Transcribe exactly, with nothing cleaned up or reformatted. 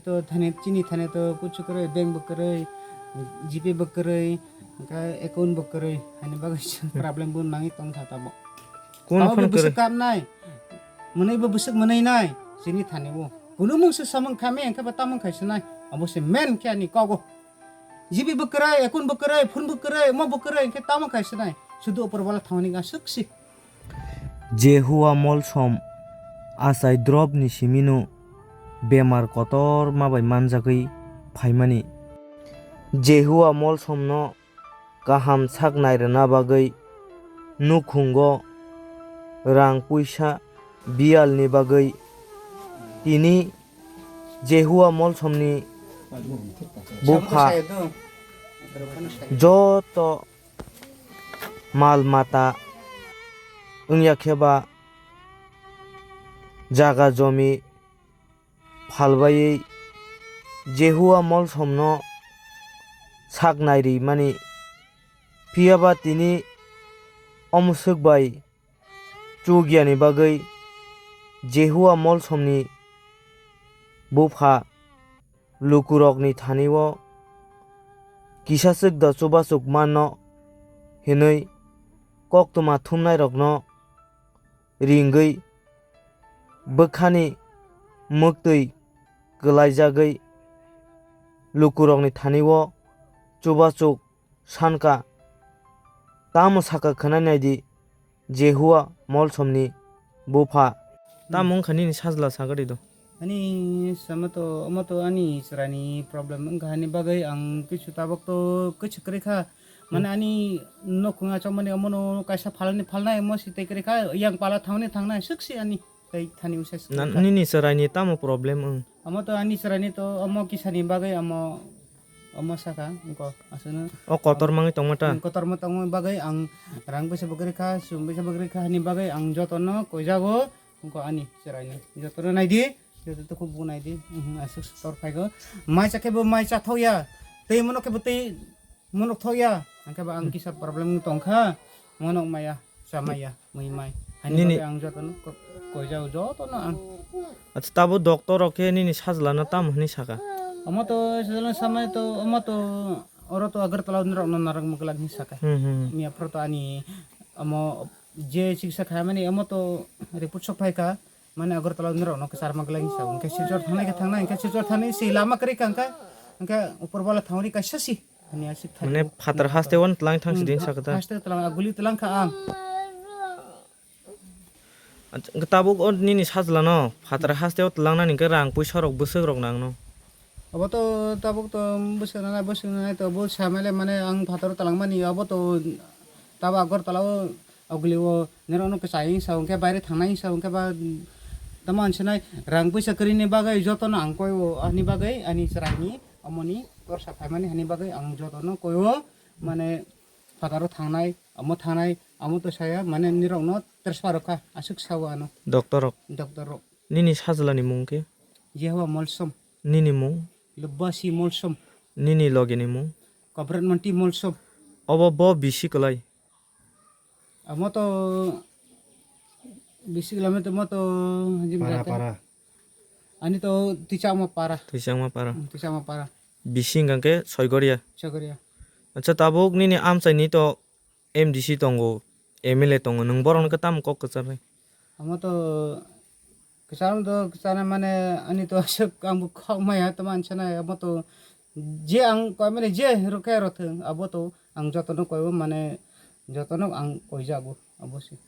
To thani, chini thani to kuchu kwrwi, bank bo kwrwi, G P bo kwrwi, hwnkhe account bo kwrwi, hani bagwi chwng problem bo nangwi tong kha tamo. Kuno Tamo phano bo bwswk kwrwi? Kapnai, mwnwi bo bwswk mwnwi nai, chini thani bo. Kunu mung se samung kha me, hwnkhe bo tamung khai se nai, abo se main khe ani kogo. G P bo kwrwi, account bo kwrwi, phone bo kwrwi, mo bo kwrwi, hwnkhe tamo khai se nai, sudu upor bala thangni aswk si. Jehua molsom achai drop ni simino bemar kotorma bai manjagwi phaimani. Jehua molsomno kaham sak nairwna bagwi nukhungo rang puisa biyalni bagwi tini Jehua molsomni bupha joto mal mata wngya khe ba jaga jomi phalbaiwi Jehua molsomno sak nairwi mani. Phiya ba tini omswk bai chukya ni bagwi Jehua molsomni bupha lukurokni thani-o kisa swk da chubachuk manno hinwi koktwma thumnairokno ringwi bwkhani mwktwi kwlaijagwi lukurokni thani-o chubachuk sankha. Tamo sakha khwnai naidi Jehua molsomni bupha. Tamo wngkha nini sajla sagari do? Ani sama to, omo to ani chwraini problem wngkha, hani bagwi ang kichu tabuk to kichu kwrwi kha. Mane ani nokhung achomani omono kaisa phalni phalnai, omo si tei kwrwi kha, yang pala thangni thangnai, swk si ani tei thani usa si Na, kwrwi kha. Nini chwraini tamo problem wng? Omo to ani chwraini to omo kisani bagwi omo, omo saka, wngkha aswkno. O kotor mangwi tongma ta? Ang kotorma tongma bagwi ang rang bisa bagwi kha, sum bisa bagwi kha, hani bagwi ang jotono koijago, wngkha ani chwraini. Jotono naidi, joto to khub naidi, mhm, aswk tor phaigo. Mai cha khe bo mai cha thokya, tei mono khe bo tei Munuk thokya, hwnkhe ba ang kisa problem wng tongkha, munuk maya, chamaya, mui mai. Haini Nini bagwi ang jotono ko-, koijao, jotono ang. Acha, tabo doctor rok khe nini sajlano tamo hwnwi saka? Omo to sajlano samai to, omo to, oro to Agartala nirok no narwk mwkla hwnwi saka. Hmm, hmm. Miya phoro to ani omo je chikisa khaimani omo to report sok phaikha. Mane Agartala nirok no kwchar ma glai sa, hwnkhe Silchar thangnai khe thangnai, hwnkhe Silchar thani si lama kwrwi kha, hwnkhe, hwnkhe upor bala thangri kaisa si, hwnwi aswk thani. Mane phatar haste o tlang thang si Hmm, din ha-, sakha ta? Haste tlang, aguli tlang kha ang. Ach-, tabuk o nini sajla no phatar haste o tlang nani hwnkhe rang puisa rok bwswk rok nang no? Obo to tabuk to bwswk nanai, bwswk nanai to bo samale mane ang phataro talangmani, obo to tabo Agartala o aguli o nirok no kwchai wngsa, hwnkhe baire thangnai wngsa, hwnkhe ba tamo ang sinai rang puisa kwrwini bagwi jotono ang koi o, ani bagwi ani chwraini omoni torsa phaimani hani bagwi ang jotono koi o, mane phataro thangnai, omo thangnai, omo to saya mane nirok no transfer rokha aswk sao ano. Doctor rok. Doctor rok. Nini sajlani mung khe? Jehua Molsom. Nini mung? Lubbasi Molsom. Nini logini mung? Kobrat Monti Molsom. Obo bo bisi kwlai? Amo to bisi kwlai mo to, mo to jim Para, jata. Para. Ani to Tichama para. Tichama para. Hmm, Tichama para. Bisi hwnkha khe Soigoria. Soigoria. Acha, tabuk nini amchaini to M D C tongo, M L A tongo, nwng borokno khe tamo kok kwcharnai? Omo to kwcham to kwchana mane ani to aswk ang bo kok maya tamo ang sanai, omo to je ang koi mani je rokhe rothwng abo to ang jotono koibo mane jotono ang koijago abo se.